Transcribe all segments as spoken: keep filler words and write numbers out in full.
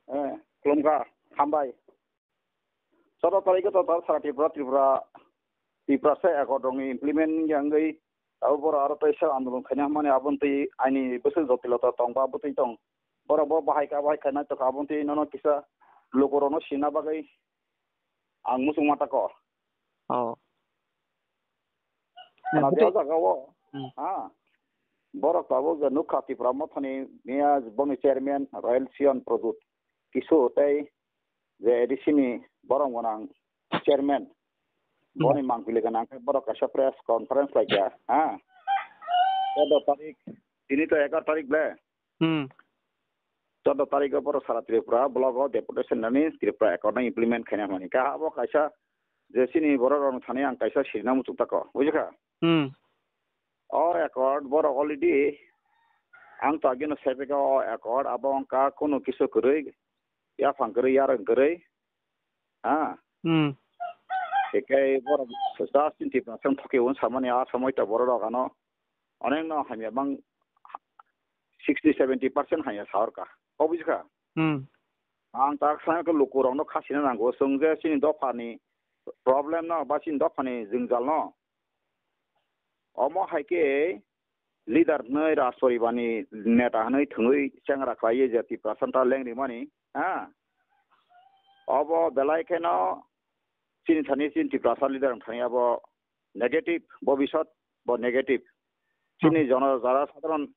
Eh, khulumkha, hambai. Chwddo tarikh o to sara Tripura, Tripura, Tripura se accord rokni implement wngya wngwi abo borok aro teisa andolon khaina hwnmani aboni twi aini bwswk jotilota tong ba bwtwi tong. Borok bo bahai kha, bahai khaina tongkha aboni twi nono kisa lukurokno sina bagwi ang muchung ma tako. Oh. Khna di o jaga o. Hmm. Ha. Borok tabuk je nukha Tipra Mothani miya boni chairman Royal Sion Produt kisu tei je A D C ni borom gwnang chairman. Hmm. Boni mangpili gwnang khe borok kaisa press conference laikha. Ha. Chwddo tarik, tini to egaroh tarik ble. Hmm. Chwddo tarikh o borok sara Tripura block o deputation nani Tripura accord no implement khaina hwnmani. Kha abo kaisa je chini borok rok thani ang kaisa sirina muchung tako. Bujikha? Hmm. O accord borok already ang to agino sepika o accord abo wngkha kunu kisu kwrwi, yaphang kwrwi, yarwng kwrwi. Ha? Hmm. Hikai borok just chini Tripura se thokhe un samani a samoi ta borok rok ano onek no hamya bang sixty seventy percent hamya saorka. O bujikha? Hmm. Ang tak sana ke luku rok no khasina nango. Sung je chini dopha ni problem no ba chini dopha ni jwngjal no. Omo hai ke leader hwnwi Rajporibar ni neta hwnwi thwngwi chengra khlaiwi je Tiprasa ta leng rimani, ha? Obo belai kheno chini thani chini Tiprasa leader wng thani abo negative, bobisot bo negative. Chini jono jara sadharon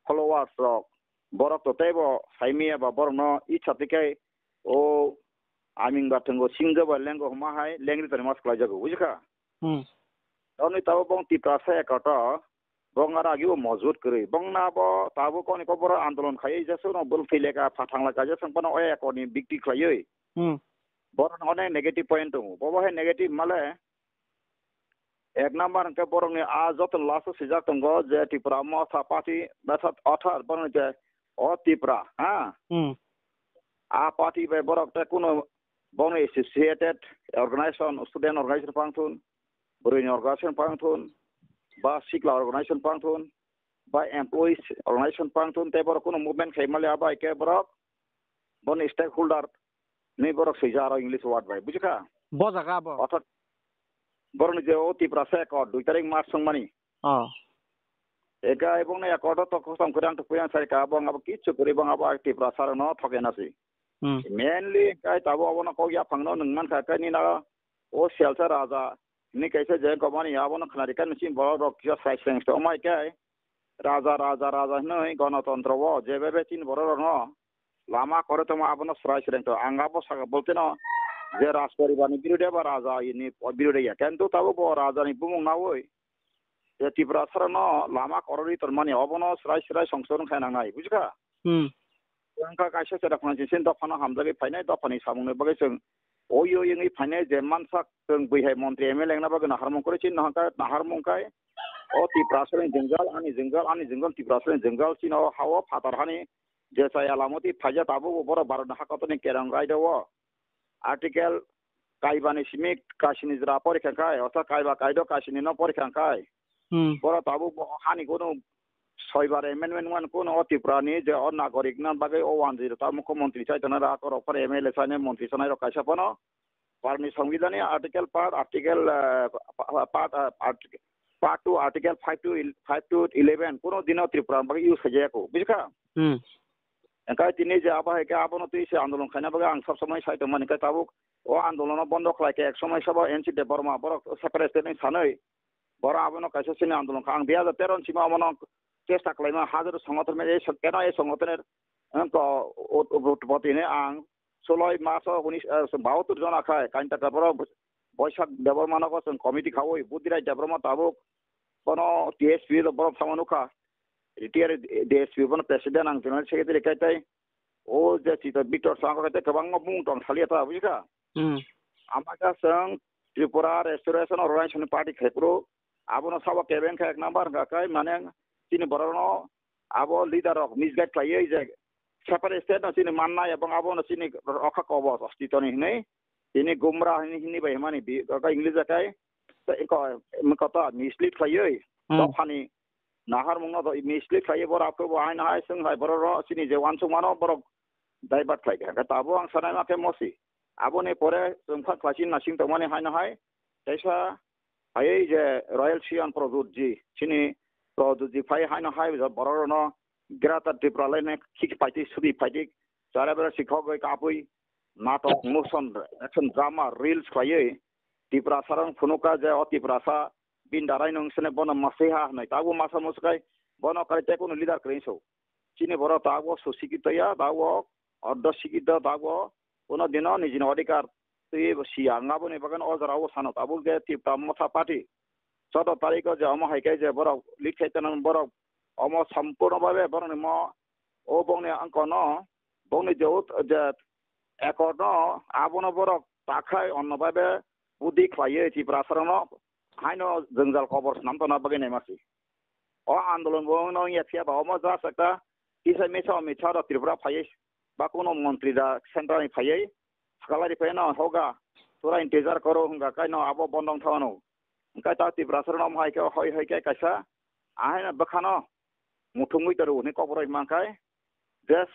followers rok, borok to teibo saimaya ba borokno itsa twi kai o aming ba thwngo singja ba lengo hwnma hai lengri toni mas khlai jago, bujikha? Hmm. Oni tabo bong Tiprasa ekoto, bong aro agi bo mojbut kwrwi. Bong na bo tabo koni kokborok andolon khai, jesu no bul thwi leka, phathang leka, jesu pono o ekoni bikti khlaiwi. Hmm. Borok no onek negative point tongo. Bobo hai negative male, ek number hwnkhe borokni a joto last o swijak tongo je Tipra Motha Party, Motha Othar, borokni je o Tipra, ha? Hmm. A party bai borok tei kuno borokni associated organization, student organization pang thun, bwrwini organization pang thun, ba sikla organization pang thun, ba employees organization pang thun, tei borok kuno movement khai mali abo hai khe borok boni stakeholder ni borok swijak aro English word bai, bujikha? Bo jaga abo. Orthat borokni je o Tiprasa accord dui tarik March songmani. Oh. Eka ebong na accord o to kosom kwrang to puyang sai ka, bong abo kichu kwrwi, bong abo Tiprasa rokno thokena si. Hmm. Mainly kai tabo abono kok yaphangno nwng mankha, kai ni na o Sialsa raja ni kaisa je komani abono khnari kan chini borok rok kisa sai seng to mai kai raja, raja, raja hinwi gonotontro o je bebe chini borok rokno lama kore tongma abono srai sreng to. Ang abo saka bolteno je Rajporibar ni birude ba raja ni birude ya, kintu tabo bo raja ni bumung nawi je Tiprasa rokno lama kororwi tongmani obono srai srai songchorong khai nangnai, bujikha? Hmm. Wngkha kaisa chera khna chinsin dophano hamjagwi phainai, dophani samungni bagwi chwng oi oi wngwi phainai je mansak chwng bui hai montri M L A wngna bagwi naharmung kwrwi chini nahangkha, naharmung khai o Tiprasani jwngjal, ani jwngjal, ani jwngjal, Tiprasani jwngjal chini o ha-o phatar hani je chaya lamoti phaijak tabukbo borok Bharatni hakotorni kerong raida o. Article kaibani simi kasini jora porikha khai, ortho kaiba kaido kasini no porikha khai. Hmm. Borok tabuk bo hani kunu soibar amendment wan kunu o Tripura ni je o nagorik na bagwi o wanjwi rok ta mukho montri chai tongnai rok, akorok phano M L A sanai, montri sanai rok kaisa phano Bharatni Songbidan ni article part, article, eh, pa-, part, eh, article, part two, article five to el-, five to eleven, kuno dino Tripura bagwi use khaijaya kho, bujikha? Hmm. Engkai tini je abo hai khe abono twi se andolon khaina bagwi ang sob somoi sai tongmani, khe tabuk o andolono bondo khlai khe ek somoi sabo N C Debbarma borok separate state ni sanwi borok abono kaisa sini andolon kha. Ang dui hajar tero ni simi omono chesta khlaima hajar songothor me, ei keno ei songothor ni, em, ko, ut-, ut-, utpoti hinwi ang suloi maso unis, eh, bahatur jona khai, kainta taboro Boisak Debbarma nogo chwng committee khaui, Budhirai Debbarma tabuk bono T S P rok borok thangma nukha, retired D S P bono president, ang general secretary khai tai, o je chita Victor Sangma khai tai, kwbangma mung tong thaliya ta, bujikha? Hmm. Amaka chwng Tripura Restoration Organization Party khai phuru, abono sabo keben kha ek number hwnkha khai, mane chini borokno abo leader rok misguide khlaiwi je separate state no chini manna ebong abono chini rokha kobo ostitoni hinwi, chini gumra hinwi, hinwi bai himani bi, kaka English akai, ko, koto mislead khlaiwi, hmm, dophani naharmungno do mislead khlaiwi borok aphuru bo haino hai swng hai borok ro chini je uansukmano borok divert khlai kha. Hwnkhe tabuk ang sanai ma khe mosi. Aboni pore chwng pha khlaichi nasing tongmani haino hai teisa phaiwi je Royal Siyam Pradyut ji, chini Pradyut ji phai haino hai je borok rokno Greater Tipraland khik phaidi, sudi phaidi, chara bera sikhogwi kapwi natok, motion, action, drama, reels khlaiwi Tiprasa rok phunukha je o Tiprasa bini darai nung sene bono mwsaiha hwnwi. Tabuk masa mwswkhe bono kwrwi tei kunu leader kwrwi so. Chini borok tabuk so sikito ya, tabuk ordo sikito, tabuk kuno dino nijini odhikar twi bo siya. Wng aboni bagwi o jora o sano tabuk je Tipra Motha Party choudo tarikh o je omo hai khe je borok lead khai tongna borok omo sampurno bhabe borokni mo o bongni angkono bongni je ut-, je accord no abono borok takhai onno bhabe budi khlaiwi Tiprasa rokno haino jwngjal kobor swnam tongna bagwi naima si. O andolon bo wngno wngya phiya ba omo just ekta kisa misa o mitsa rok Tripura phaiwi ba kuno montri da central ni phaiwi swkalari phai no hoga tura intezar koro hwnga kaino abo bondong thawano. Hwnkhe ta Tiprasa rokno omo hai khe hoi hoi khe kaisa ahaino bwkhano muthungwi toro hwnwi kok borok hima khe, "Desh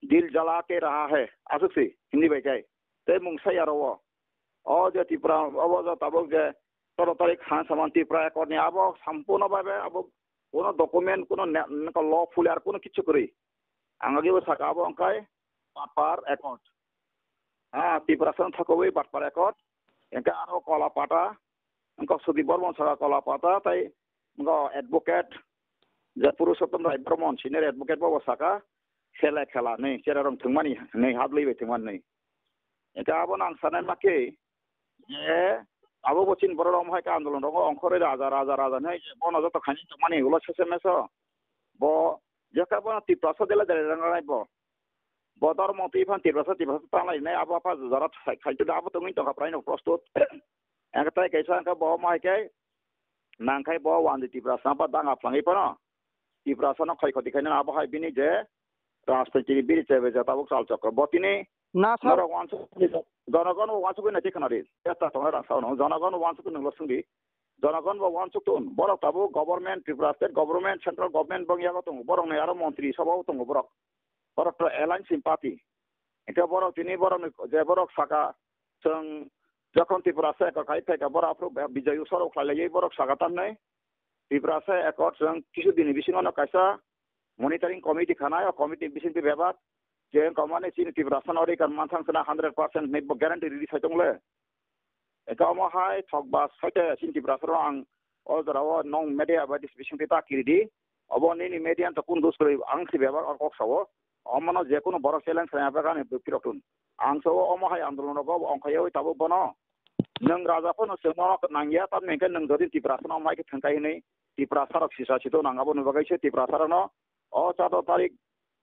dil jala ke raha hai," aswk si Hindi bai khe. Tei mungsa ya ro o. O je Tripura, obo je tabuk je choudo tarikh ha saman Tripura accord ni abo sampurno bhabe abo kuno document, kuno ne-, nokho lawful ar kuno kichu kwrwi. Ang agi bo saka abo wngkha Patpar accord. Ha, Tiprasa no thakwi Patpar accord. Hwnkhe aro Kolapata, wngkha Sudip Bormon saka Kolapata, tei wngkha advocate je Purushottom Rai Bormon, senior advocate bo saka, khela khela ni, chera rong thwngmani, ni hablwi bai thwngmani. Hwnkhe abono ang sanai ma khe, je abo bo chini borok rok hai khe andolon rogo ongkhorwi raja, raja, raja hinwi bono joto khaini tongmani ulo sese meso. Bo jekha bono Tiprasa dela dela rangnai bo. Bo dormo twi phan Tiprasa, Tiprasa tanglai nai abo apha jora khai, khai abo tongwi tongkha praino prostut. Ang tai kaisa ang bo mo hai khe nang khai bo wandi Tiprasa pa dang aphangwi pano. Tiprasa no khoi khoti khainani abo hai bini je rajniti ni biri chebe je tabuk chal chokro. Bo tini Na, sir. Norok wansuk, jonogon bo wansuk na tikna ri. Eta tong rang sao no. Jonogon bo wansuk nung lo sungdi. Jonogon bo wansuk tun. Borok tabuk government, Tripura state government, central government bong yago tongo. Borok ni aro montri sabha o tongo borok. Borok to alliance party. Ita borok tini borok ni je borok saka chwng jokhon Tripura se ko khai phaika borok aphuru Bijay Utsav khlai lai borok saka tamnai. Tiprasa accord chwng kisu dini bisingo no kaisa monitoring committee khanai, o committee bisingtwi bebak je wngkha mani chini Tiprasa no adhikar manthang khna hundred percent hinwi bo guarantee ridi sai tongle. Eka omo hai thok ba soite chini Tiprasa rok ang o jora o nong media bai bisingtwi ta kiridi. Obo nini media to kun dus kwrwi ang si bebak o kok sao. Omono je kunu borok challenge khlai ya bebak ani bwkirok tun. Ang sao omo hai andolon rogo ongkhai oi tabuk bono. Nwng raja phano chwngno nangya, tamni hwnkhe nwng jodi Tiprasano mai khe thwngkai hwnwi Tiprasarok sisa sito nang, aboni bagwi se Tiprasarokno o chado tarik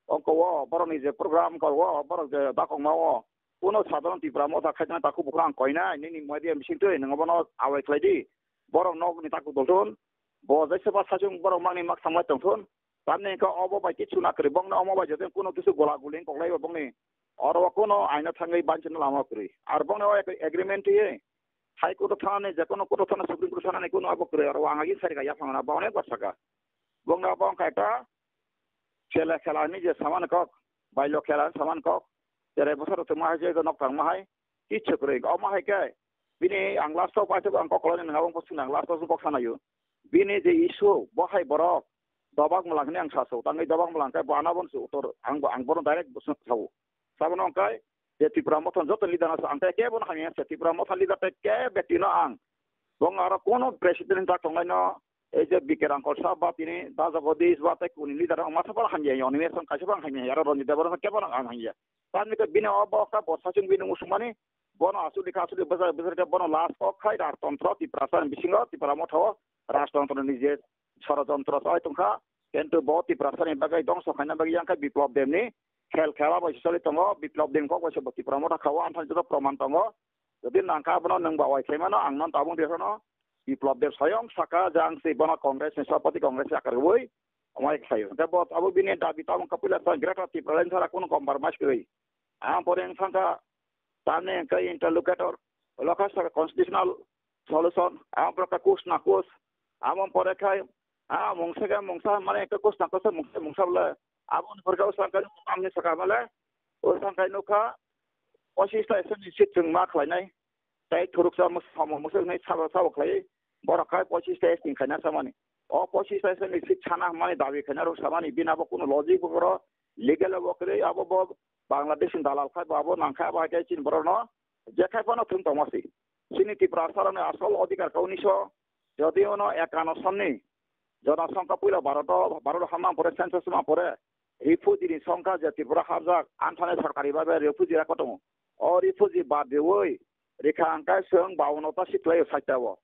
ongko o borokni je program ongko o borok je dakongma o kuno sadharon Tipra motha khaitna takhuk bukhuk ang koinai nini media bisingtwi nwng obono awai khlai di. Borok nokni takhuk dolthun, bo jaisa ba sachung borok mangni mak thanglai tongthun. Tamni hwnkhe obo bai kichu na kwrwi, bongni omo bai jotoni kuno kisu gola guli wng koklai bo bongni. Oro o kuno aino thangwi banchino lama kwrwi. Ar bongni o ag-, agreement twiwi High Court o thanani, je kuno court o thana, Supreme Court o thanani kuno abo kwrwi. Oro o ang agini sari kha yaphang na, bo onek bar saka. Bongni obo wngkha ekta chela khela hinwi je samani kok, bailo khela hinwi samani kok. Cherai bwsarok tongma hai je nok tangma hai. Kichu kwrwi. Omo hai khe bini ang last o paithago ang kok kwlai nang abo bwswk nang last o kok sanaio. Bini je issue bo hai borok dobak mwlang hinwi ang saso. Tangwi dobak mwlang khe bo ano bono se utor ang bo, ang bono direct bo sao. Sabono wngkha je Tipra Motha joto leader no ang khe kebo no hamya se Tipra Motha leader tei kebo bektino ang. Bo aro kono president tak tonglaino ei je B K Rangkol sah ba tini Da Jagadish ba tei kuni leader ang masa pala hamya, Animesh kaisa bo ang hamya, aro Ranjit Debbarma kebo no ang hamya. Tamni khe bini o bo kha bo sachung bini usumani bono asuli kha asuli bwsa bwsa khe bono last kok khai rajtontro Tiprasa ni bisingo Tipra Motha o rajtontro ni je sorojontro chai tongkha, kintu bo Tiprasa ni bagwi dongso khaina bagwi yang khe Biplop Deb ni khel khela bai se choli tongo, Biplop Deb kok bai se bo Tipra Motha kha o, amtha joto proman tongo. Jodi nangkha abono nwng ba wai khaimano, ang non tabung de phano Biplop Deb soyong saka je ang se bono Congress ni Sapati Congress ni akar rwi, omo hai khlaio. Hwnkhe bo abo bini dabi tabung kapuila sa Greater Tipraland sara kuno compromise kwrwi. Ang pore wng thangkha tamni hwnkhe interlocutor, lokha saka constitutional solution, ang pore kha kus na kus, amo pore khai, ah, mungsa khe mungsa, mane ekta kus na kus, mungsa, mungsa bole, abo ni pore kha saka, tamni saka bole, O thangkai nukha, pochista S M T seat chwng ma khlainai. Tai thuruksa mos-, somo mosok hinwi sabo sabo khlai, borok khai pochista S T khaina samani. O pochista S M T seat sana hwnmani dabi khaina rok samani, bini abo kunu logic bo kwrwi, legal bo kwrwi, abo bo Bangladesh ni dalal khai bo abo nang khai abo hai khe chini borok no je khai phano thwng tongma si. Chini Tiprasa rok ni asol odhikar kha unisho, jodi ono ekano sonni Jonasongkha puila Bharat o, Bharat o hamna pore, census ma pore, refugee ni songkha je Tripura hapjak, anthane sorkari babe refugee rok tongo. O refugee bad riwi rikha ang kai swng bawono ta si khlaio saita o.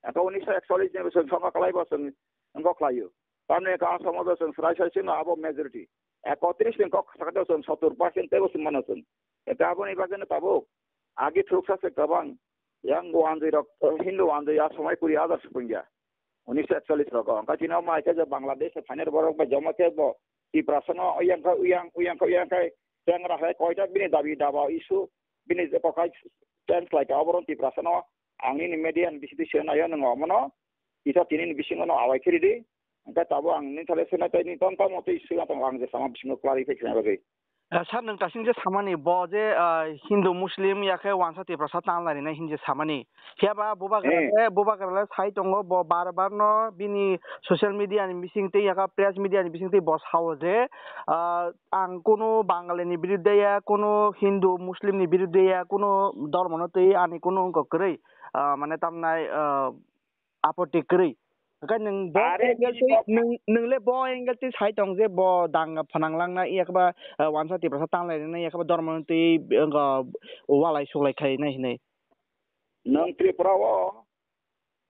Eko unisho ekchollish ni swng songkha khlai bo swng wngkha khlaio. Tamni eko Assam o swng srai sai sino abo majority. Ekotris ni kok sakha swng sottur percent tebo swng mano swng. Eko aboni bagwi no tabuk agi thuksa se kwbang yang wanjwi rok, Hindu wanjwi a somai kuri hajar swpungya. Unisho ekchollish rogo. Hwnkhe chini omo hai khe je Bangladesh phainai borok bai joma khe bo Tiprasa no uyang khe uyang, uyang khe uyang khe chengra hai koita bini dabi daba issue bini je kokai change lai kha oboron Tiprasa no ang nini media ni bisingtwi se naio nwng omono kisa tini ni bisingo no awai khe ridi. Hwnkhe tabuk ang nini thale se nai tei nini tong tamo tei se tong ang je sama bisingo clarify khlaina bagwi. Ah, sir, nwng tasing je samani, bo je, ah, Hindu Muslim ya khe wansa Tiprasa tanglai rinai hin je samani. Phiya ba bubagra Eh. le, bubagra le sai tongo, bo bar bar no bini social media ni bising tei ya khe press media ni bising tei bo sao je, ah, ang kunu Bangali ni birudde ya, kunu Hindu Muslim ni birudde ya, kunu dormo no tei ani kunu wngkha kwrwi, ah, mane tamnai, ah, apoti kwrwi. Hwnkhe nwng bo Are angle bini twi, bo nwng, nwng le bo angle twi sai tong je bo danga phanang langna, yakba, ah, wansa Tiprasa tanglai rwnai, yakba dormo twi, wngkha walai suklai khainai hinwi. Nwng Tripura o,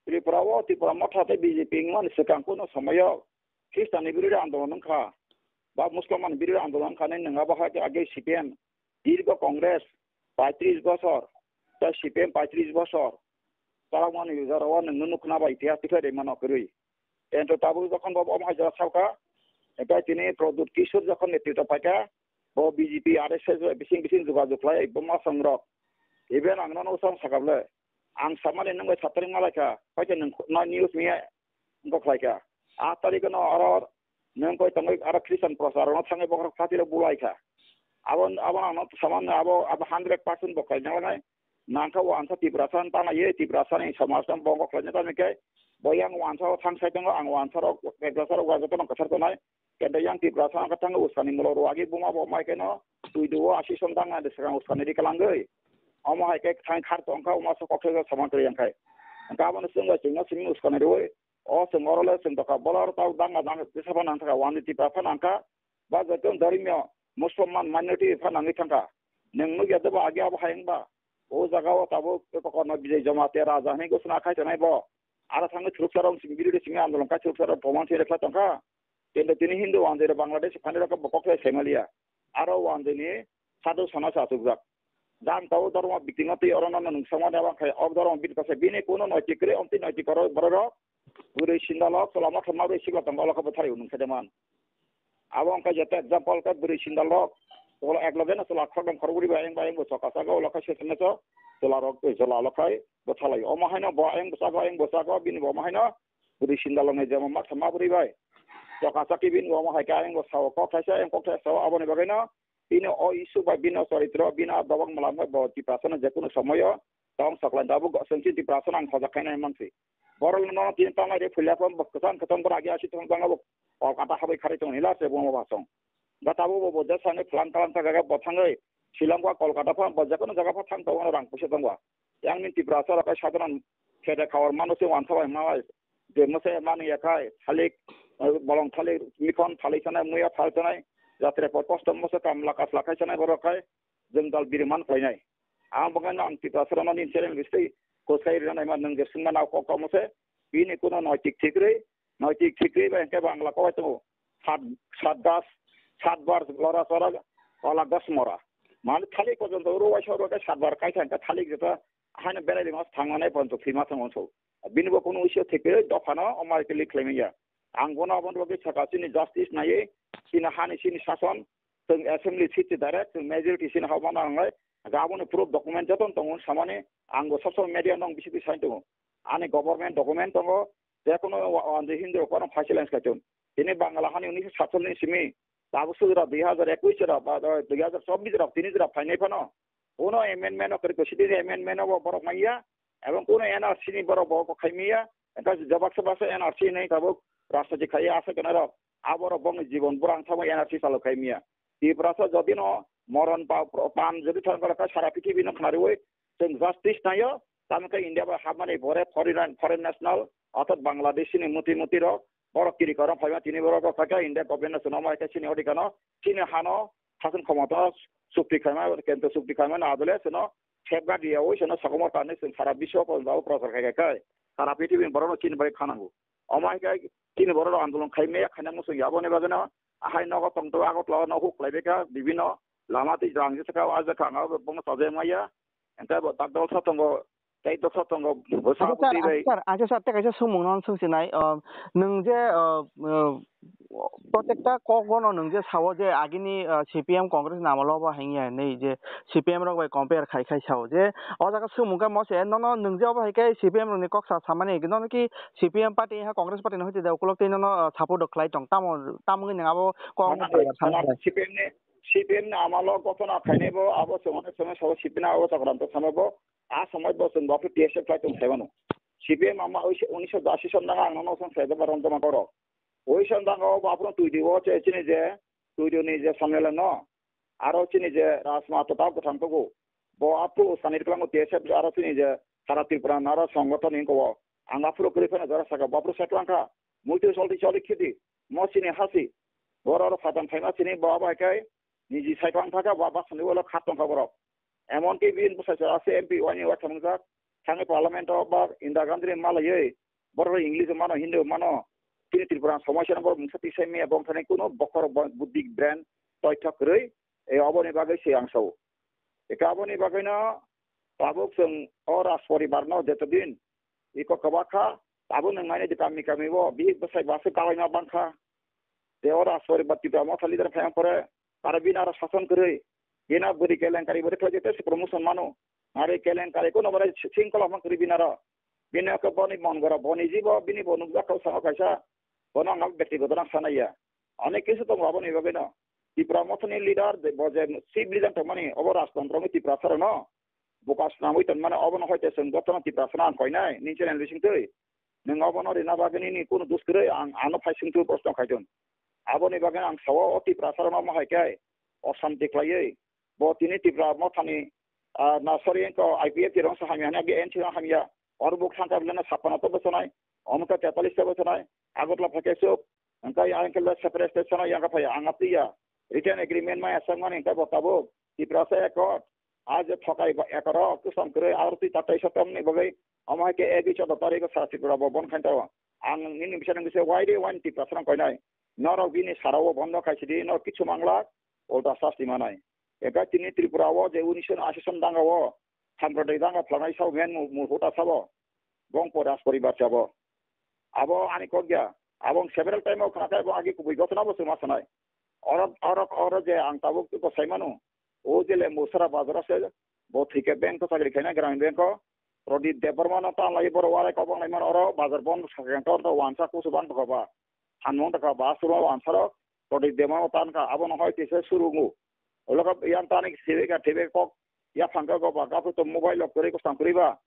Tripura o, Tripura motha tei B J P wngmani swkang kuno somoyo Khristanni birodi andolon wngkha, ba Muslimanni birodi andolon wngkha, nwng abo hai khe age C P M, dirgo Congress, paitris bosor, tei C P M paitris bosor, chalokmani jora o nwng nukna bai itihas tikhlai rwmano kwrwi. Ento tabuk jokhon bo omo hai jora sao kha, epai tini Pradyut Kishore jokhon netrito pai kha, bo B J P, R S S bai bising bising jogajog khlai, bo ma song rok. Even ang nono usang sakha bwle, ang samani nwng bai satari malai kha, hoi khe nwng no news miya wngkha khlai kha. Aat tarikh no aro nwng koi tongwi aro Christian prochar rokno thangwi bokhorok phatiro bulai kha. Abo, abo ang no samani abo, abo hundred percent bo khlai nang langnai. Nangkha wansa Tiprasa tana ye Tiprasa ni somaj no bongo khlaina tamo khe bo yang wansa o thang sai tongo, ang wansa rok Tiprasa rok joto no kwchar tonai. Kendo yang Tiprasa ang kha thango uskani mulo ruagi buma bo mai keno twi duo asi som dang na de swkang uskani ri kalangwi. Omo hai khe thang khar tong kha, omo so kokthai sama kwrwi yang khai. Ang kha abono chwng bai chwngno simi uskani rwi. O chwng oro le chwng dokha bolor tau dang na dang kisa pha nang thaka wani Tiprasa nang kha. Ba joto dhorimyo Musulman minority pha nangwi thangkha. Nwng nukya deba agi abo hai wngba. O jaga o tabuk kokorno Bijay Jamatia raja hinwi ghosona khai tonai bo. Aro thangwi thuruksa rok simi birodi simi andolon khai thuruksa rok proman se rekha tongkha. Kintu tini Hindu wanjwi rok Bangladesh phainai rok bo kok se saimanliya. Aro wanjwi ni sadhu sanasi achukjak. Jang tabuk dhormo biting o twi oro no nwng samani abo khai o dhormo biting o se bini kuno noitik kwrwi omtwi noitik borok borok rok. Bwrwi sindalo chwla motha ma bai sikla tongo, olo khe bwtharwi hwnwi khe de man. Abo wngkha jeta example khe bwrwi sindalo ulo ek loge no chwla khorokdom khorokbwrwi bai ayang bai ayang bo choka chago, ulo khe sesame cho chwla rok chwla olo khai bwthalai. Omo haino bo ayang bwchago, ayang bwchago, bini bo omo haino bwrwi sindalo ni jemo motha ma bwrwi bai choka chakhi bini bo omo hai khe ayang bo sao kok thaisa, ayang kok thaisa sao, aboni bagwi no bini o issue bai bini o choritro, bini o dobok mwlam bai bo Tiprasa no jekunu somoyo tong saklai tabuk chwng chini Tiprasa no ang hoja khainai manswi. Borok no tini tanglai rw philya phano bo kwchang kwchang borok agi asi thang jang abo Kolkata habai kharwi tongo hinla se bo basong. Ba tabuk bo bo jesa ni phalang kalang thang bo thangwi Shillong ba Kolkata pha bo jekunu jaga pha thang tongo rang puisa tongo. Yang ni Tiprasa rok khe sadharan khede khawar mano se wansa bai ma bai. Je mose mani ya khai thalik, eh, bolong thalik, mikhon thalik sanai, muya thalik sanai, jatre por kosto mose kamla kasla khai sanai borok khai jwng dal biriman khlainai. Ang bo khe no ang Tiprasa rok no nini channel bisui koslai rina naima nwng je swngma nao kok kamo se, bini kuno noitik thik rwi, noitik thik rwi bai hwnkhe Bangla kok bai tongo. Sat, sat das, sat bar lora chora, ola das mora. Mane thalik porjonto oro waisa oro khe sat bar kaisa hwnkhe thalik jeta haino berai lima thangmani porjonto thwima thangmani so. Bini bo kuno uiso thik rwi dophano omo hai khe lik khlaimanya. Ang bono aboni bagwi sakha chini justice naiwi, chini hani chini sason, chwng assembly seat se direct, chwng majority chini hao mano nanglai. Hwnkhe aboni proof document joto tongo samani, ang bo social media no bisingtwi sai tongo. Ani government document tongo, jekunu wa-, wa-, Hindu rok phano fasilence kaitung. Tini Bangla hani unisho satchollish ni simi, Tabuk sujra dui hajar ekwis rok, ba, ba, dui hajar chobbish rok, tini jora phainai phano. Kuno amendment o kwrwi kwsidi amendment o bo borok manya, ebong kuno N R C ni borok bo kok khaimaya, engkha jobak se basa N R C hinwi tabuk rajniti khaiya asa kana rok. Aborok bongni jibon burang thangwi N R C chalo khaimaya. Tiprasa jodi no moron pa-, pan jodi thang kala sara prithibi no khnariwi chwng justice nayo, tamo khe India bai hapmani bore foreign, foreign national, orthat Bangladesh ni muti muti rok, borok kiri korom phaima tini borok rok kha khe India government no chwngno mai khe chini odikano, chini hano, hasan khomota chukti khaima, kento chukti khaima na adole chwngno safeguard riyawi chwngno sokomor tanwi chwng sara biswa ko jao prochar khai khai khai. Sara prithibi ni borok no chini bai khanango. Omo hai khe chini borok rok andolon khaimaya khaina muchung ya aboni bagwi no ahai nogo tongthogo Agartala o no huk khlaibaikha bibino lama twi jang jesa kha o ajak kha ang bono chajak maya. Hingke bo tak dol sa tongo, tei dol sa tongo, bo sa Acha sir, bo twi bai. Acha sir, acha sir, tei kaisa swngmung no swngsinai, ah, nwng je, ah, ah, protekta kok bono nwng je sao je agini, ah, C P M Congress ni amolo bo hingya hinwi je C P M rok bai compare khai khai sao je o jaga swngmung khe mose nono nwng je obo hai khe C P M rok ni kok sa samani nono ki C P M party ha Congress party no hoite de ukulok tei nono, ah, support rok khlai tong tamo tamo wngwi nwng abo kok Mana de, mana C P M ni, C P M ni amalo gotona khainai bo abo chwng onek chwng sao C P M ni abo chakran to sama bo. A somoi bo chwng bo T S F khlai tong sai mano. C P M ama unisho ashi son nang ang nono son sai ba ron toma koro. Oi son dang o bo aphuru twi di o che chini je, twi di ni je samle no. Aro chini je Rasma to ta bwthang tugu. Bo aphuru sanir klango T S F aro chini je sara Tripura nara songothon ni ko. Ang aphuru kri phana jora saka bo aphuru sai klang kha. Muitu solti choli khiti. Mo chini hasi. Boro ro phatan phaima chini bo abo hai kai. Niji sai klang thaka bo abo sani ulo khat tong kha borok. Emon ki bini bwsai chwra se M P wani wa thangjak, thangwi parliament o ba Indira Gandhi ni malaiwi, borok rok English mano, Hindi mano, chini Tripura somosya no borok mungsa tisai maya, bong thani kuno bokhorok bo-, buddhi brain toithok kwrwi, e, oboni bagwi se ang sao. Eka aboni bagwi no tabuk chwng o Raj poribar no jeto din iko kwbakha, tabuk nwng nainai di kami kami o bihik bwsai bo aswk kalaima bangkha. Je o Raj poribar Tipra Motha leader phai pore, aro bini aro sason kwrwi, bini bwrwi kelenkari bwrwi khlai jete se promotion mano. Aro kelenkari kuno bare singkola man kwrwi bini aro. Bini oko boni mon gora boni jibo bini bo nukjak kau sango kaisa. Bono ang bektigoto nang sanaya. Onek kisu tongo aboni bagwi no. Tipra Mothani leader je bo je chief leader tongmani obo rajtantro ni Tipra saro no. Buka swnamwi tongmani obono hoite chwng jotono Tipra sano ang koinai nini channel bising twi. Nwng obono rina bagwi nini kunu dus kwrwi ang ano phai singtwi proshno khaitong. Aboni bagwi ang sao o Tiprasa rokno mohai khe osanti khlaiwi bo tini Tipra Mothani, ah, na sorry, engko I P F T rokno hamya hwnwi agi N C rokno hamya. Oro bo thangkha bwleno sapano to bwchanai, omo khe tetalis ta bwchanai, Agartala phai khe chwk, hwnkhe ayang khe separate state sano yang kha phai ang apriya. Written agreement mai aswk mani hwnkhe bo tabuk Tiprasa accord, a je thokai ba ekoro kwcham kwrwi aro twi tatai sotomni bagwi omo hai khe A B choudo tarikh o sara Tripura bo bon khain tao. Ang nini bisa nang bisa wai de wani Tiprasa rang koinai. Norok bini sara o bondo khai sidi, norok kichu manglak, ulta sasti manai. Eka tini Tripura o je unisho ashi son danga o, sampradayik danga phalnai sao men mu, mu huta sabo. Bong po Raj poribar sabo. Abo ani kok ya. Abo ang several time o khna khe bo agi kubui gotna bo chuma sanai. Oro, oro, oro je ang tabuk ko sai manu. O je le Musra bazar se bo thike bank to chakri khaina Gramin Bank o. Pradip Debbarma no tan lai boro warai kobong lai man oro bazar bon sakang to to wansa kusu bang to ba. Hanmong to ba suro wansa ro. Pradip Debbarma tan ka abo no hoi tise suru ngu. Olo ka yang tani sibe ka thebe kok ya phangka go ba ka to mobile lok kuri ko sang kuri ba.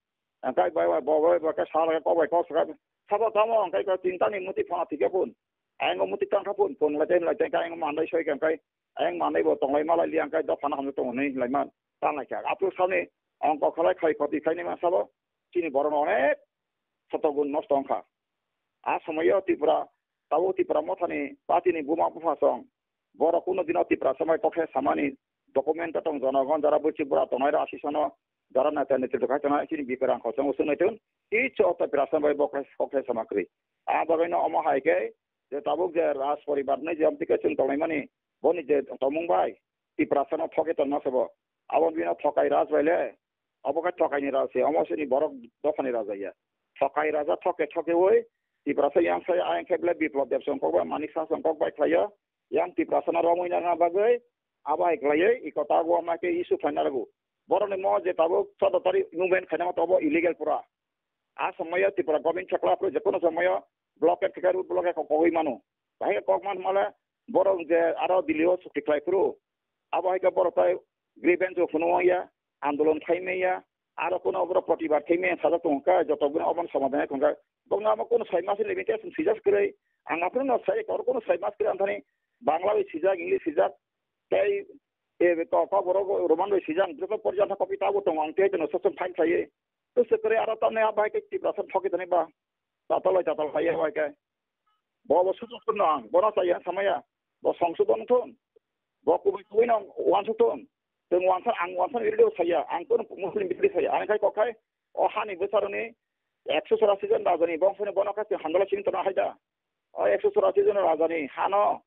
Ang kai bai bai bo bai ba ka sala ko bai ko saka. Sabo tamo ang kai ka tinta ni muti phana thike pun. Ayang muti tang kha pun, pun lai tai lai tai ka ayang mandai soi kang kai. Ayang mandai bo tong lai ma lai liang kai dophana hamjak tongo hinwi lai man. Tang lai kha. Aphuru sani ongkho khalai khai khoti khai ni ma sabo. Chini borok no onek soto gun nosto wng kha. A somoyo Tripura, tabuk Tripura Mothani party ni buma bupha song. Borok kuno dino Tiprasa bai kokhe samani document ta tong jonogon jara bwchik bura tongnai rok asisano jara neta neti rok hai tongnai chini biperang khosong usung nai tun. Kichu o Tiprasa bai bokhe kokhe sama kwrwi. A bagwi no omo hai khe je tabuk je Raj poribar ni je amtwi khe chwng tongnai mani boni je tongmung bai Tiprasa no thoke tongma sabo. Abo bino thokai Raj bai le. Obo khe thokaini raja se, omo sini borok dophani raja ya. Thokai raja thoke thoke oi, Tiprasa yang sai ayang khe bele Biplop Deb song kok bai, Manik Saha song kok bai khlai o. Yang Tiprasa no romwi narwkna bagwi, abo hai khlaiwi, i kota go ma khe issue khlai narwgo. Borok ni mo je tabuk choudo tarik movement khaina mo tobo illegal pura. A somoyo Tripura government chakla phuru je kono somoyo blockade khe road blockade kok kogwi mano. Bahai kok man male Borok je aro Delhi o chukti khlai phuru, abo hai khe borok tai grievance o phunuk ya, andolon khai maya, aro kuno borok protibad khai maya sajak tong kha, joto guna obono somadhan khai tong kha. Bokno amo kuno soi mas ni limit sijak kwrwi, ang aphuru no sai, oro kuno soi mas kwrwi ang thani Bangla bai sijak, English sijak, tei e, ko, ko borok Roman bai sijak, joto porjanta copy tabo tongo, ang tei jono sosom file khlaiwi. Tei se kwrwi aro tamni abo hai khe Tiprasa thokwi tongwi ba. Tatalai, tatal khlaiwi abo hai khe. Bo, bo sujok no ang, bono chaya samaya. Bo songsodon thun. Bo kubui kubui no wansuk thun. Tong wansa, ang wansa video saya, ang kono Muslim video saya. Ang khai kok khai, o hani bwsaroni ekso chorasi jon rajani bongsoni bono kha se handala sini tona haida. O ekso chorasi jon rajani hano,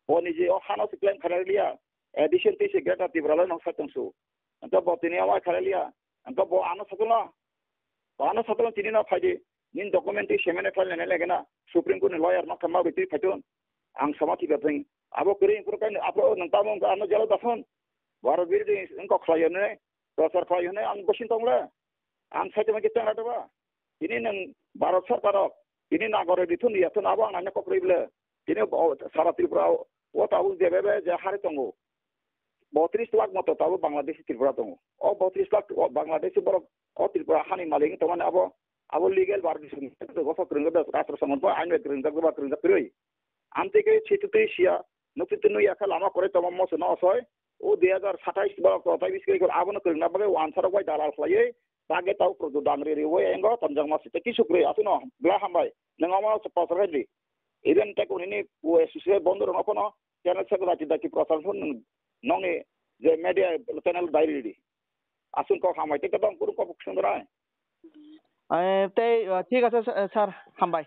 bo niji o hano se claim khalai liya. Addition tei se Greater Tipraland no sai tongsu. Angkhe bo tini o wai khalai liya. Angkhe bo ano sakula. Bo ano sakula tini no phaidi. Nin document tei semene file nene legena. Supreme Court ni lawyer no kama bai twi phaitun. Ang sama tiba thing. Abo kwrwi phuru kaini abo nang tamo wngkha ano jalo daphon. Bharot birodhi wngkha khlai hwnwi, prochar khlai hwnwi ang bwswng tong le. Ang sai tongma khe tengra doba. Tini nwng Bharot Sarkar rok, tini nagorik rithun riya thun abo ang naina kok rwi ble. Tini bo sara Tripura o tabuk je bebe je hari tongo. Bo tris lakh moto tabuk Bangladeshi Tripura tongo. O bo tris lakh o Bangladeshi borok o Tripura hani malik wng tongmani abo, abo legal violation gosa kwrwngjakda rastro songkon bo ain bai kwrwngjakda ba kwrwngjak kwrwi. Amtwi khe situtwi siya, nuktwi twi nwi yakha lama kwrwi tongma moso no osoi. O dui hazar satais borok kotai biskhe abono kwrwngna bagwi wansarok bai dalal khlaiwi bagwi tau projo dangri riwi engo tonjakma site kisu kwrwi aswkno bla hambai. Nwng omo prochar khaidi. Even tei kunini O S C C bondo rokno phano channel sabo daki daki prochar phano nwng nokni je media channel dai ridi. Aswk kok hambai tei kwbang kuru kok swng dai. Eh, tei, eh, thik ache, eh, sir, hambai.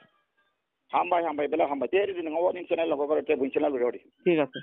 Hambai, hambai, belai hambai. Tei ridi nwng obo nini channel logo gore tei buini channel rodi. Thik ache.